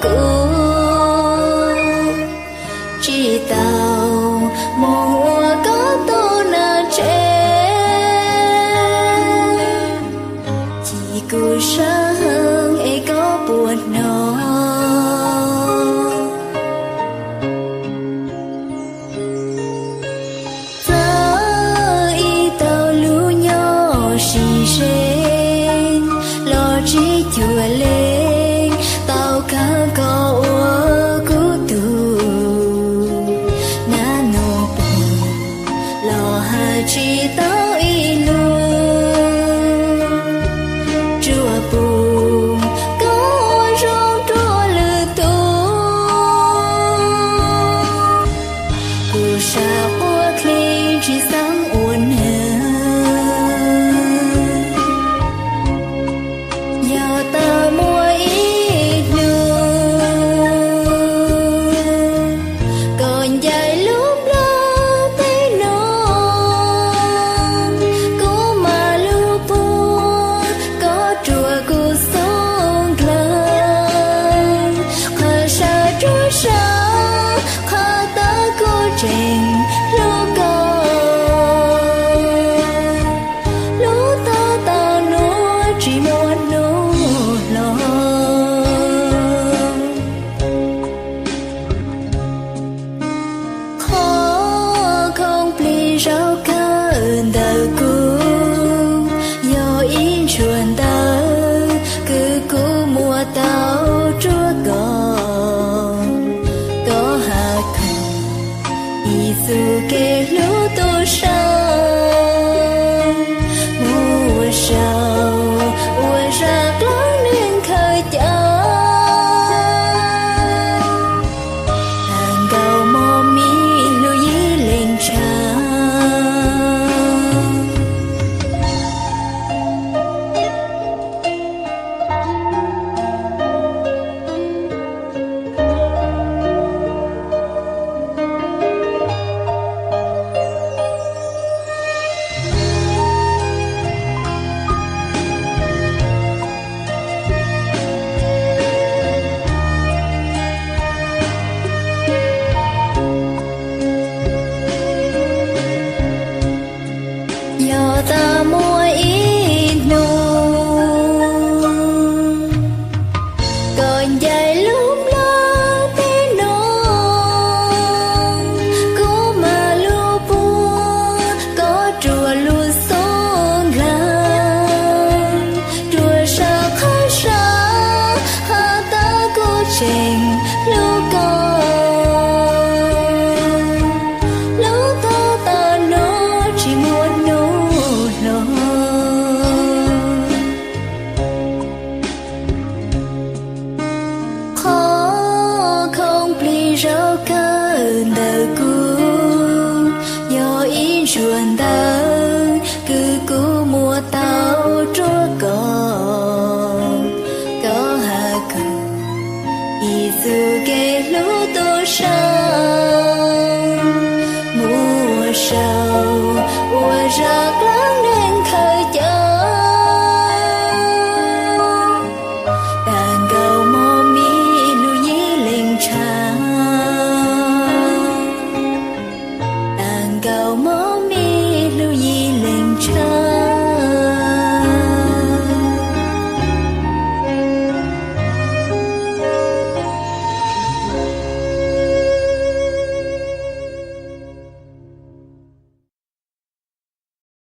Kuv tsis tau moog ua koj tug nam tsev, cia kuv sab heev es koj puas hnov. Txawm ib tau lub nyob sib ze los tsis cuag li, tau kawg koj ua kuv tug nam noog pug los hais tsis tau ib lus, tsuas pum koj ua zoo rua lwm tug. Kuv sab quaj dlhib tsis xaav ua neeg. Yog tas muaj ib nub koj ncaim lub nplog teb nuav, kuv mas lug puag koj rua kuv xub dlawg. Qhov sab rua sab, qhov tawv kuv tseem hlub koj. Lub tog tau nuav tsis muaj nub hlo. Qhov khoom plig zaub kawg ntawm kuv yog ib ntsuag ntawv kws kuv muab tau rua koj. Koj has koom ib txuj kev hlub tub sab, mus ua saum ua zaj dlaab neeg khaws cai. Tag nkaus mob mis lug ib leeg tshav. Yog tas muaj ib nub koj ncaim lub nplog teb nuav, kuv mas lug puag koj rua lub xub dlawg. Rua sab qhov sab, has tas kuv tseem hlub koj. Lub tog tau nuav tsis muaj nub hlo. Qhov khoom plig zaub kawg ntawm kuv yog ib ntsuag ntawv